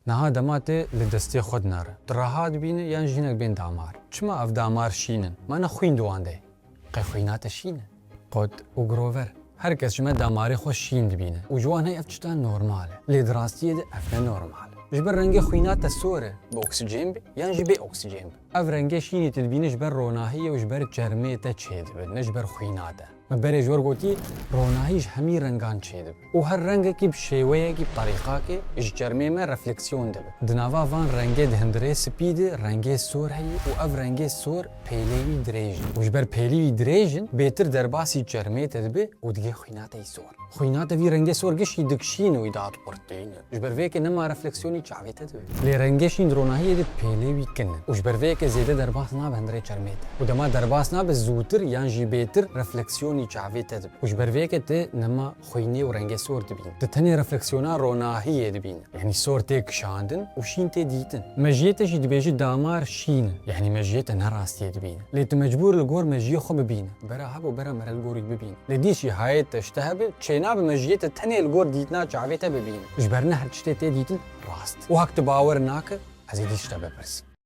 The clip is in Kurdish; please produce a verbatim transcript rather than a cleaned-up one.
Niha dema tê li destê xwe dinere, tu reha dibînî yan jî hinek bên damar. Çima ev damar şîn in? Mana xwîn di wan de ye. Qey xwîna te şîn e? Kot û girover. Her kes ji me damarê xwe şîn dibîne û ji wan heye ev tişta normal e. Lê di rastiyê de ev ne normal e. Ji ber rengê xwîna te sor e, bi oksîjen be yan jî bê oksîjen be. Ev rengê şînî tu dibînî ji ber ronahiyê û ji ber çermê te çêdibe, ne ji ber xwîna te. Me berê ji we re gotî, ronahî ji hemî rengan çêdibe. Û her rengekî bi şêweyekî, bi terîqakê ji çermê me refleksiyon dibe. Di nava van rengê di hundirê spî de rengê sor heye û ev rengê sor pêlê wî dirêj in. Û ji ber pêlî wî dirêj in, bêtir derbasî çermê te dibe û digê xwîna te yî sor. Xwîna te vî rengê sor giştî dikişîne û î dihat qurtîne. Ji ber vê yekê nema refleksiyonî çavê te dibe. Lê rengê şîn di ronahiyê de pêlê wî kin in. Û ji ber vê yekê zêde derbas nabe hundirê çermê te. Û dema derbas nabe zûtir yan jî bêtir refleksiyonî çavê te dibe. Û ji ber vê yekê tu nema xwînê û rengê sor dibînî. Tu tenê refleksiyona ronahiyê dibînî. Yanî sor tê kişandin û şîn tê dîtin. Mejiyê te jî dibêje damar şîn in. Yanî mejiyê te ne rastiyê dibîne. Lê tu mecbûr li gor mejiyê xwe bibîne. Bera hebe û bera mere li gor wî bibîne. Lê dîsî hayê te ji te hebe, çênabe mejiyê te tenê li gor dîtina çavê te bibîne. Ji ber ne her tiştê tê dîtin rast. Û hek tu bawer nake, ez ê dîs ji te bipirsim.